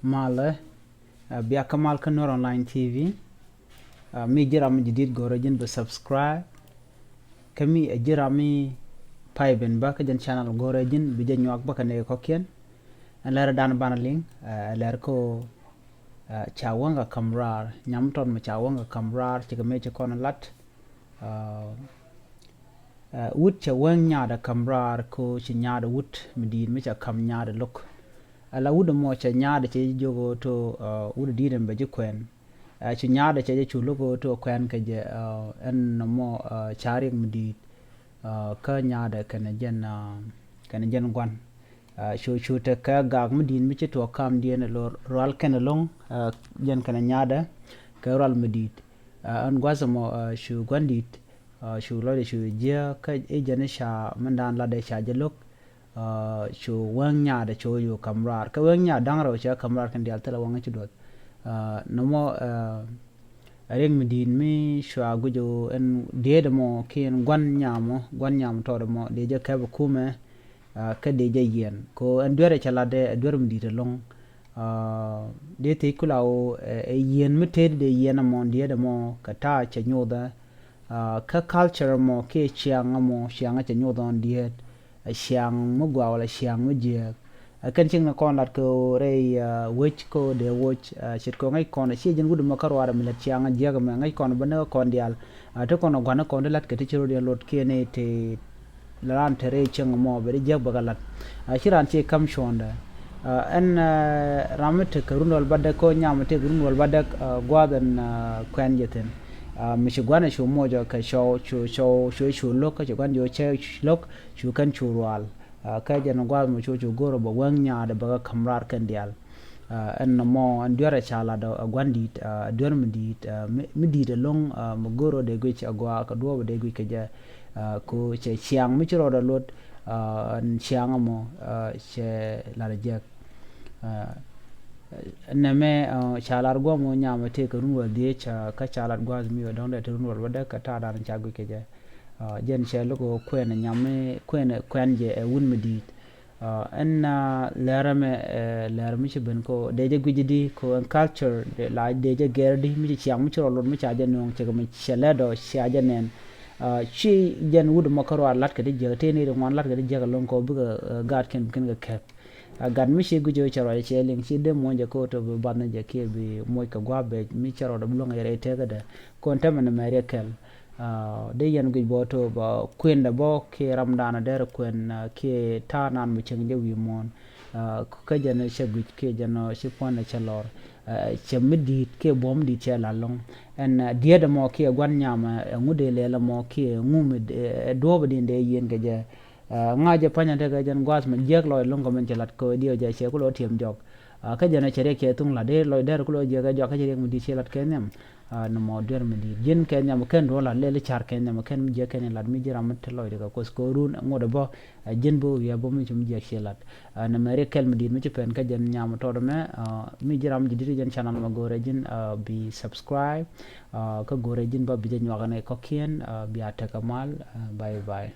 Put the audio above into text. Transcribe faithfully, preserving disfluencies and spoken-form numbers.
Malɛ, bia kä mal kä Nuer Online T V. Mi ji̱ ram mi ji̱ di̱t go̱rɛ ji̱n bi subscribe. Kä mi ɛ ji̱ ram mi pay ben bä kä jɛn channel go̱rɛ ji̱n bi jɛ nyuak bä kä nɛ kɔ̱kiɛn. Ɛn lɛr dan banɛ liŋ, ɛ lɛr ko ca wäŋ kä ka̱m raar, nyam tɔt mi ca wäŋ kä ka̱m raar cikɛ mëë ci kɔn lat. Wut cɛ wäŋ nyaadɛ ka̱m raar ko ci nyaadɛ wut mi di̱i̱t mi ca ka̱m nyaadɛ lo̱k. Ala wut ɛmɔ cɛ nyaadɛ cɛ ji̱ jiök ɣöö to wut di̱i̱t ɛn bɛ ji̱ kuɛn. Ci nyaadɛ cɛ jɛ cu lo̱k ɣöö to kuɛn kɛ jɛ ɛn nɔmɔ ca riɛk mi di̱i̱t. Kä nyaadɛ kɛnɛ jɛn kɛnɛ jɛn gua̱n. Cu cu tekɛ gak mi di̱i̱t mi ci tuɔɔk kamdiɛn ɛ lo̱r rual kɛnɛ lo̱ŋ. Jɛn kɛnɛ nyaadɛ kɛ rual mi di̱i̱t. Ɛn gua̱th ɛmɔ cu gua̱n di̱i̱t cu lɔcdɛ cu jiääk kä i̱ jɛn i̱ ca mindan latdɛ ca jɛ lo̱k. Cu wäŋ nyaadɛ cu yo̱o̱ ka̱m raar kä wäŋ nyaadɛ da̱ŋ rɛw cɛ ka̱m raar kɛn diaal thilɛ wäŋ ci duɔth. Nɔmɔ ɛ riɛk mi di̱i̱t mi cua guic ɣöö ɛn dieet ɛmɔ kiɛ ɛn gua̱n nyamɔ gua̱n nyam tɔɔt ɛmɔ dee jɛ kɛp ɛ kumɛ. Kä dee jɛ yiɛn ko ɛn duer ɛ cɛ latdɛ ɛ duer mi di̱i̱t ɛlɔ̱ŋ. Dee thiec kula ɣöö ɛ yiɛn mi tëëd dee yiɛn ɛmɔ dieet ɛmɔ kɛ ta̱a̱ cɛ nyothɛ. Kä culture ɛmɔ kiɛ ciaŋ ɛmɔ ciaŋ ɛ cɛ nyothɛ ɣän dieet. Ɛ ciaŋ mi gɔaa wala ciaŋ mi jiääk. Ɛ kɛn cieŋ ni kɔn lat kɛ ɣöö rɛy wec kä ɣöö dee woc. Ce̱tkɛ ŋäc kɔn ɛ ciɛ jɛn wut ɛmɔ kä ruaar ɛmɛ lät ciaŋ ɛ jiääk ɛmɛ ŋäc kɔn bä ni kä kɔn diaal. Ti kɔn ɛ gua̱n ɛ kɔn ti lat kɛ ti ci rot yɛn lot kiɛ ni ti la ran te rɛy cieŋ ɛmɔ bɛ di jiääk bɛ kɛ lat. Ci ran ci ka̱m cuɔ̱ndɛ. Ɛn ram mi tekɛ run wäl bädäk kä nyam mi tekɛ run wäl bädäk gua̱a̱th ɛn kuɛn jɛ thi̱n. Mi ci gua̱n ɛ cu moc ɔ kɛ cɔw cu cɔw cu cu lo̱k kä ci gua̱n jɛ cɛ lo̱k. Cu kɛn cu rual. Kä jɛn gua̱a̱th mɔ cu cu go̱r ɔ bɛ wäŋ nyaadɛ bɛ kɛ ka̱m raar kɛn diaal. Ɛn nɔmɔ ɛn duer ɛ ca lat ɔ ɛ gua̱n di̱i̱t ɛ duer mi di̱i̱t mi di̱i̱t ɛlɔ̱ŋ. Mi go̱r ɔ dee guic ɛ gɔaa kɛ duɔ̱ɔ̱p ɔ dee guic kɛ jɛ. Ko cɛ ciaŋ mi ci rɔɔdɛ luɔt ɛn ciaŋ ɛmɔ cɛ lat ɛ jiɛk. Nɛmɛ ca lat gua̱a̱th mɔ nyam ɛ tëëkɛ run wäl dhieec kä ca lat gua̱a̱th mi ɔ dɔ̱ŋ dee te run wäl bädäk kɛ ta̱a̱ dan ca guic kɛ jɛ. Jɛn cɛ lo̱k ɣöö kuɛn ɛ nyam mi kuɛn ɛ kuɛn jɛ ɛ wun mi di̱i̱t. Ɛn lɛr ɛmɛ lɛr mi ci ben ko dee jɛ guic di ko ɛn culture la dee jɛ gɛr di mi ci ciaŋ mi ci rɔ lot mi ca jɛ nööŋ cɛ kɛ mi cɛ lɛt ɔ cia jɛ nɛn. Ci jɛn wut ɛmɔ kä ruaar la̱t kɛ di jiäk tëë ni ri ŋuan la̱t kɛ di jiäk ɛlɔ̱ŋ ko bikɛ gaat kɛn kɛn kɛ kɛp. Gat mi ci guic ɣöö cɛ ruac cɛ liŋ ci dee muɔ̱ny jɛ ko to bi bath ni jɛ kiɛ bi muɔc kɛ gua̱a̱p bɛ mi cɛ rɔɔdɛ bi luäŋ yɛ rɛy tëkädɛ. Kɔn tämɛ ni mɛr yɛ kɛl. Dee yɛn guic bɔ to bä kuendɛ bɔ kiɛ ramdan a derɛ kuen kiɛ ta̱a̱ nan mi cieŋ jɛ wi̱i̱ muɔ̱ɔ̱n. Kä jɛn cɛ guic kiɛ jɛn ci puɔ̱nydɛ cɛ lɔr. Cɛ mi di̱i̱t kiɛ buɔ̱m di̱i̱t cɛ la lɔ̱ŋ. Ɛn diɛt ɛmɔ kiɛ gua̱n nyam ɛŋu dee lɛl ɛmɔ kiɛ ŋu mi duɔ̱ɔ̱p din dee yieen kɛ jɛ. Ŋa̱c jɛ pa̱nyɛ tekɛ jɛn gua̱a̱th mi jiäk lɔc lo̱ŋ kɛ min cɛ la̱t kɛ diɛw jɛ cɛ ku lɔ tiɛm jɔk. Kä jɛn cɛ riɛk cɛ thuŋ la̱t dee lɔc dɛr ku lɔ jiäk ɛ jɔk kä cɛ riɛk mi di̱i̱t cɛ la̱t kɛ nhiam. Nɔmɔ duer mi di̱i̱t ji̱n kɛ nhiam kɛn duɔ̱ɔ̱r la̱t lɛl i̱ ca̱r kɛ nhiam kɛn mi jiäk kɛn in la̱t mi ji̱ ram mi te lɔcdɛ kɛ kuoth kɛ run ŋot ɛ bä. Ji̱n bi wiɛ bä mi ci mi jiäk cɛ la̱t. Nɔmɔ riɛk kɛl mi di̱i̱t mi ci pɛn kä jɛn nyam tɔɔt ɛmɛ. Mi ji̱ ram ji̱ di̱t jɛn channel mɛ go̱rɛ ji̱n bi subscribe. Kä go̱rɛ ji̱n bä bi jɛ nyuak ɛn ɛ kɔ̱kiɛn. Bia tekɛ mal. Bye bye.